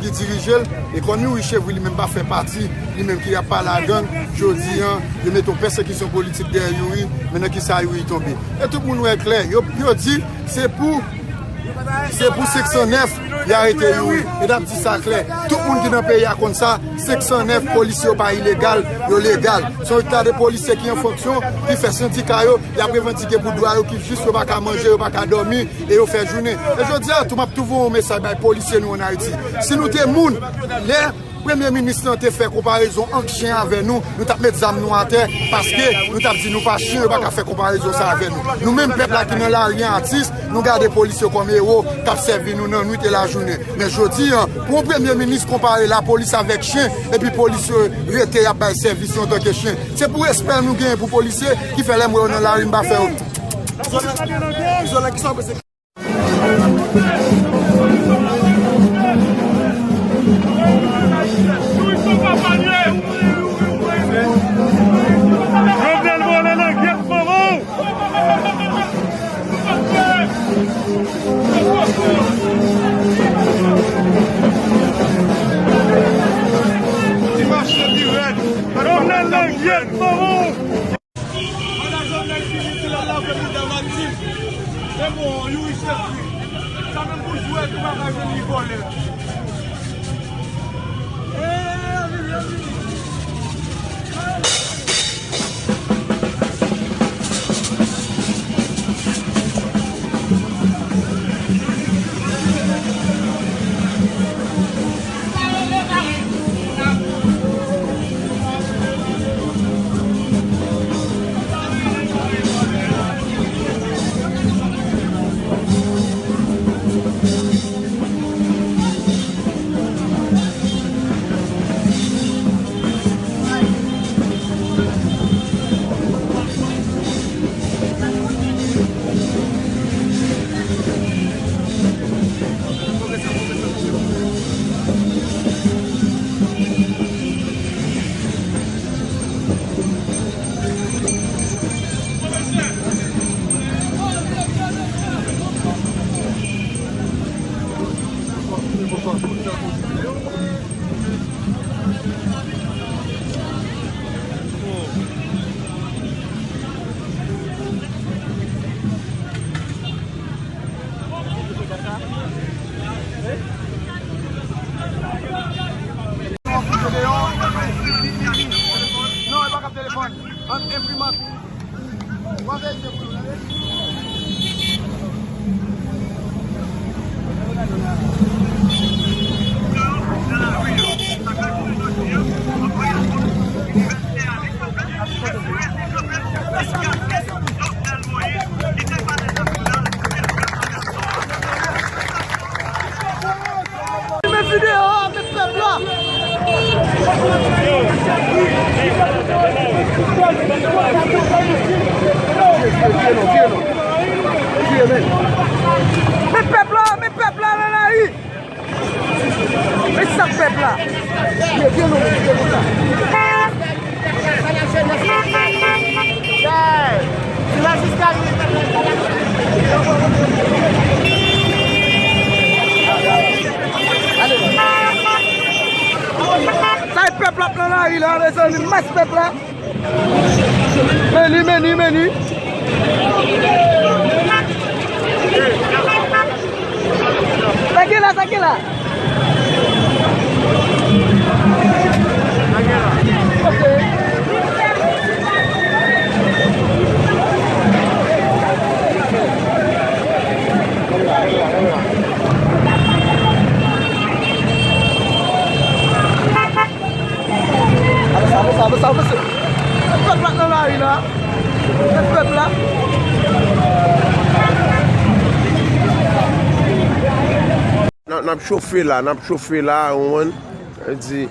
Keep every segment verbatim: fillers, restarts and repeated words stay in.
ki dirije l, e kòm Youri Chevry li menm pa fè pati, li menm ki ap pale a gang, jodi a, yo mete yon pèsekisyon politik dèyè Youri, men nan kisa Youri tonbe. E tout moun wè klè, yo, yo di, se pou, se pou senk san nèf, y arete Youri. E n ap di sa klè. Tout moun ki nan peyi a konn sa, senk san nèf, polisye yo pa ilegal, yo legal. Se yon ta de polisye ki an fonksyon, ki fè sendika yo, y ap revandike pou dwa yo ki jis, yo pa ka manje, yo pa ka dòmi, e yo fè jounen. E jodi a tou, m ap tou voye yon mesaj bay polisye nou ann Ayiti. Si nou te moun, lè premye minis lan te fè konparezon ant chen avè nou, nou t ap met zam nou atè, paske nou t ap di nou pa chen, yo pa ka fè konparezon sa avè nou. Nou menm pèp la ki nan lari an atis, nou gade polisye kòm ewo, k ap sèvi nou nan nwit e lajounen. Men jodi a, pou yon premye minis konpare lapolis avèk chen, epi polisye rete y ap bay sèvis yo antanke chen. Se pou respè nou genyen pou polisye ki fè lè m wè yo nan lari m pa fè yo. Jovenel vòlè nan gyèt manman w. Ti mache pi rèd. Jovenel nan gyèt manman w. Mandat Jovenel fini, se lè la w fè mandat Maxime. Se bon, Youri Chevry. Sa menm pou jwèt ou pa ka jwenn li vòlè. Non, e pa kap telefòn. Ant enprimant. Men videyo a, men pèp la. Men pèp la, men pèp la nan lari. Men sa pèp la. Sa e pèp la k nan lari la, mezanmi, mas pèp la. Meni, meni, meni. Sa gen la, sa gen la. Avanse, avanse, avanse, avanse. Pèp la nan lari la. Pèp la. N ap, n ap chofe la, n ap chofe la, ou konprann? Sa di,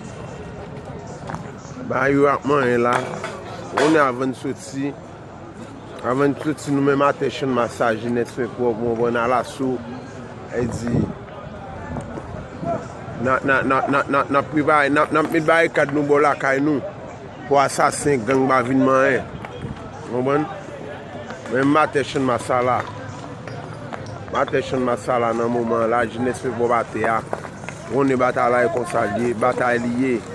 bagay yo ap manyen la. Ou konnen avan n soti, avan n soti, nou menm atè Channmas la, jenès men pwòp, ou konprann, alaso. Sa di, n a, n a, n a, n a, n a, n ap prepare, n ap, n ap met barikad nou bò lakay nou. Pou asasen gang pa vin manyen. Ou konprann? Men m atè Channmas la. M atè Channmas la nan moman an la, jenès men pwòp atè a. Konnen batay la e konsa l ye, batay li ye.